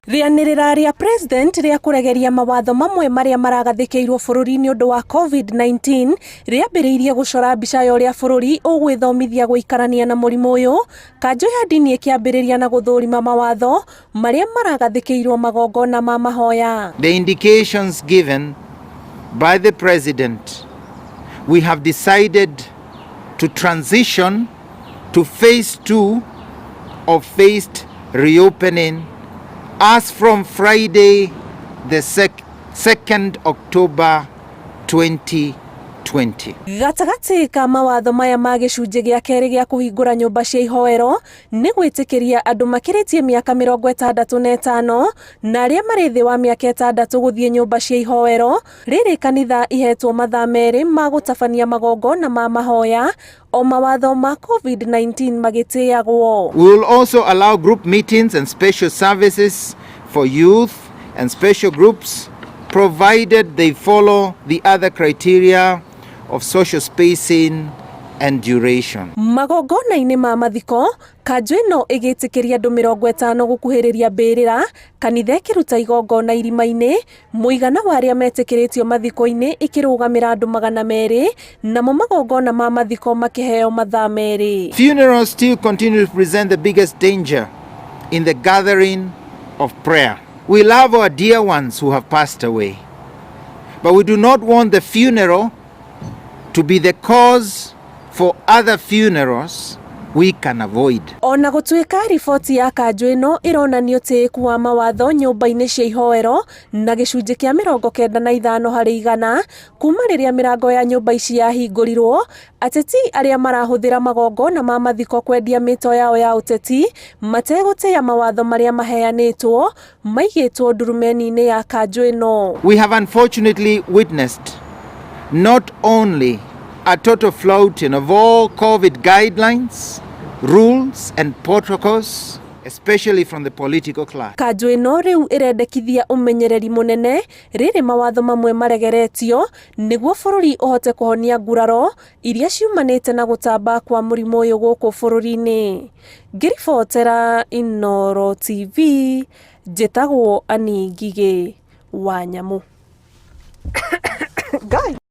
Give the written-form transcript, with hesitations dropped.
Rĩanĩrĩra rĩa President rĩa kũregeria mawatho mamwe marĩa maragathĩkĩirwo bũrũri nĩ ũndũ wa COVID-19 rĩambĩrĩirie gũcora mbica ya ũrĩa bũrũri ũgwĩthomithia gũikarania na mũrimũ ũyũ, kanjũ ya ndini ĩkĩambĩrĩria na gũthũrima mawatho marĩa maragathĩkĩirwo magongona ma mahoya. The indications given by the President, we have decided to transition to phase 2 of phased reopening as from Friday the 2nd October 2020. Gatagatĩ ka mawatho maya ma gĩcunjĩ gĩa kerĩ gĩa kũhingũra nyũmba cia ihoero nĩ gwĩtĩkĩria andũ makĩrĩtie mĩaka 65 na arĩa marĩ thĩ wa mĩaka 6 gũthiĩ nyũmba cia ihoero, rĩrĩ kanitha ihetwo mathaa 2 ma gũtabania magongona ma mahoya o mawatho ma COVID-19 magĩtĩagwo. We will also allow group meetings and special services for youth and special groups, provided they follow the other criteria of social spacing and duration. Magongona-inĩ ma mathiko, kanjũ ĩno ĩgĩtĩkĩria andũ 50 gũkuhĩrĩria mbĩrĩra, kanitha ĩkĩruta igongona irima-inĩ, mũigana wa arĩa metĩkĩrĩtio mathiko-inĩ ĩkĩrũgamĩra andũ 200, namo magongona ma mathiko makĩheo mathaa 2. Funerals still continue to present the biggest danger in the gathering of prayer. We love our dear ones who have passed away, but we do not want the funeral to be the cause for other funerals we can avoid. Ona gũtuĩka riboti ya kanjũ ĩno ĩronania ũtĩĩku wa mawatho nyũmba-inĩ cia ihoero na gĩcunjĩ kĩa 95 harĩ igana kuma rĩrĩa mĩrango ya nyũmba ici yahingũrirwo, ateti arĩa marahũthĩra magongona ma mathiko kwendia mĩto yao ya ũteti mategũtĩĩa mawatho marĩa maheanĩtwo maigĩtwo ndurumeni-inĩ ya kanjũ ĩno. We have unfortunately witnessed not only a total flouting of all COVID guidelines, rules and protocols, especially from the political class. Kanjũ ĩno rĩu ĩrendekithia ũmenyereri mũnene rĩrĩ mawatho mamwe maregeretio nĩguo bũrũri ũhote kũhonia nguraro iria ciumanĩte na gũtamba kwa mũrimũ ũyũ gũkũ bũrũri-inĩ. Ngĩribotera Inooro TV, njĩtagwo Annie Ngigĩ wa Nyamũ. Guy.